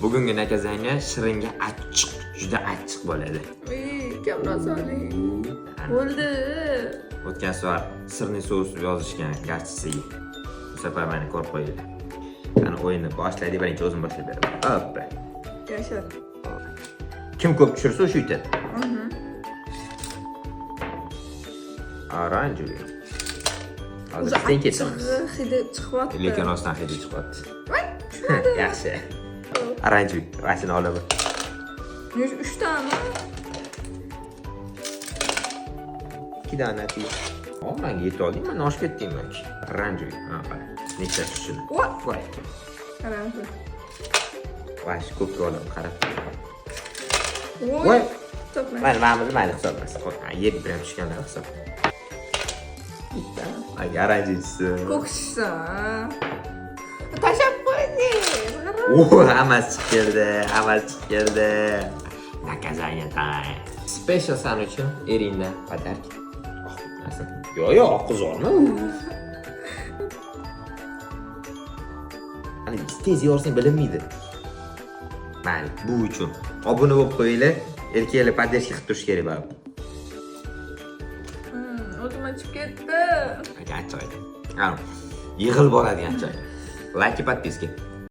Bugungi наказание shiringa achchiq, juda achchiq bo'ladi. Ey, kamroq soling. Bo'ldi. O'tgan safar сырный соус yozishgan garchisiga. Bu safar meni ko'rib qo'yinglar. Qani, o'yinni boshladik, birinchi o'zim boshlab beraman. Hoppa. Yashil. Kim ko'p tushirsa, o'sha yutadi. Оранжевый. Hozir O'zi bizdan ketamiz. achchig'i hidi chiqyapti. Lekin rostdan hidi chiqyapti. Voy, tushmadi. Yaxshi. Оранжевый. Vashini olaman. Uchtami? Ikki dona tiy. O, manga yetib olding, man oshib ketdingman. Оранжевый. Ha, qara. Nechta tushishini. Voy. Voy. Оранжевый. Voy, shu ko'kka olaman, qarab. Voy. Voy. Topmay. Mayli, mana buni mayli hisoblas. Qo'y, yerga bilan tushganlar hisob. Bitta. Agar оранжевый tushsa. Ko'k tushsa. Tashlab qo'yding. O, hammasi chiqib keldi, hammasi chiqib keldi. Наказание time. Special san uchun eringdan подарок. Oh, narsa. Yo'q, yo'q, oqqizorma u. Hani tez yorsang bilinmaydi. Mayli, bu uchun obuna bo'lib qo'yinglar. Erkaklar поддержка qilib turish kerak baribir. O'zim achib ketdi. Aka, achchiq ekan. Ana, yig'ilib boradigan achchiq. Лайк и подписки.